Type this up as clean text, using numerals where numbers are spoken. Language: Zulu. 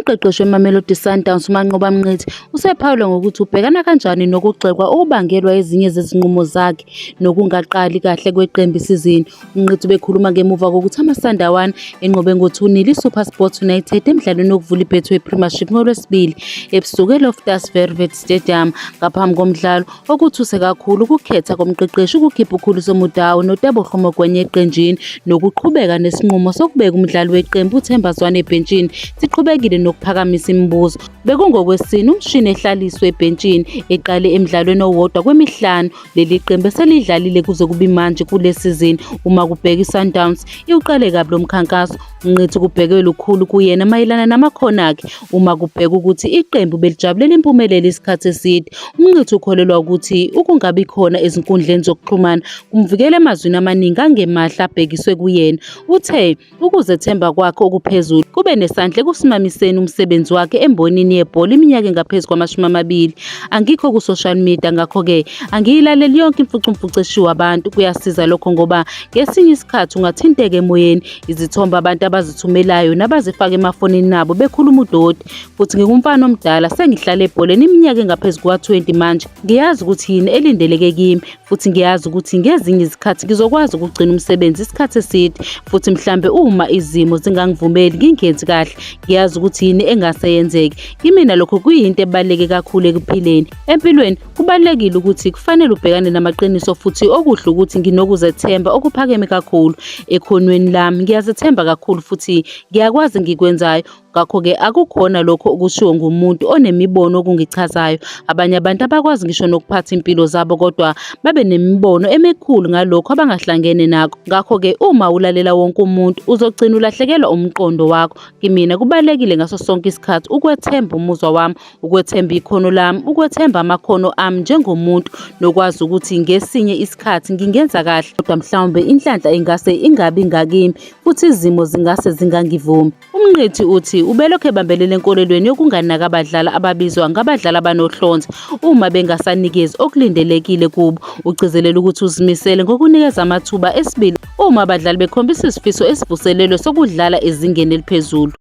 Umqeqeshi weMamelodi Sundowns uManqoba Mngqithi usephawula ngokuthi ubhekana kanjani nokugxekwa okubangelwa ezinye zezinqumo zakhe nokungaqali kahle kweqembu isizini. UMngqithi ubekhuluma ngemuva kokuthi amaSandawana enqobe ngo-2-0 iSuperSport United emdlalweni wokuvula iBetway Premiership ngoLwesibili ebusuku eLoftus Versfeld Stadium. Ngaphambi komdlalo, Okuthuse kakhulu ukukhetha komqeqeshi ukukhipha uKhuliso Mudau noTeboho Mokoena eqenjini nokuqhubeka nesinqumo sokubeka umdlali weqembu uThemba Zwane ebhentshini siqhubekile nokuphakamisa imibuzo. Bekungokwesine umshini ehlaliswe ebhentshini eqale emdlalweni owodwa kwemihlanu leli qembu eselidlalile kuze kube manje kule sizini. Uma kubheka iSundowns iwuqale kabi lo mkhankaso. UMngqithi kubhekwe lukhulu kuyena mayelana namakhono akhe uma kubhekwa ukuthi iqembu belijabulela impumelelo isikhathi eside. UMngqithi ukholelwa ukuthi ukungabi khona ezinkundleni zokuxhumana kumvikela emazwini amaningi angemahle abhekiswe kuyena. Uthe ukuzethemba kwakhe okuphezulu kube nesandla ekusimamiseni umsebenzi wakhe embonini yebhola iminyaka engaphezu kwama-20. Angikho ku-social media ngakho-ke angiyilaleli yonke imfucumfucu eshiwo abantu. Kuyasiza lokho ngoba ngesinye isikhathi ungathinteka emoyeni izithombe abantu abazithumelayo nabazifaka emafonini nabo bekhuluma udoti. Futhi ngingumfana omdala sengihlale ebholeni iminyaka engaphezu kuka-20 manje. Ngiyazi ukuthi yini elindeleke kimi futhi ngiyazi ukuthi ngezinye izikhathi ngizokwazi ukugcina umsebenzi isikhathi eside futhi mhlambe uma izimo zingangivumeli ngingenzi kahle ngiyazi ukuthi yini engase yenzeke. Kimina lokho kuyinto ebaluleke kakhulu ekuphileni. Empilweni kubalulekile ukuthi kufanele ubhekane namaqiniso futhi okuhle ukuthi nginokuzethemba okuphakeme kakhulu ekhonweni lami. Ngiyazethemba kakhulu futhi ngiyakwazi engikwenzayo. Ngakho-ke akukhona lokho okushiwo ngumuntu onemibono okungichazayo. Abanye abantu abakwazi ngisho nokuphatha impilo zabo kodwa babe nemibono emikhulu ngalokho abangahlangene nakho. Ngakho-ke uma ulalela wonke umuntu uzogcina ulahlekelwa umqondo wakho. Kimina kubalulekile ngaso sonke isikhathi ukwethemba umuzwa wami, ukwethemba ikhono lami, ukwethemba amakhono ami njengomuntu nokwazi ukuthi ngesinye isikhathi ngingenza kahle kodwa mhlawumbe inhlanhla ingase ingabi ngakimi futhi izimo zingase zingangivumi. UMngqithi uthi ubelokhu ebambelele enkolelweni yokunganaki abadlali ababizwa ngabadlali abanohlonze uma bengasanikezi okulindelekile kubo. Ugcizelela ukuthi uzimisele ngokunikeza amathuba esibili uma abadlali bekhombisa isifiso esivuselelwe sokudlala ezingeni eliphezulu.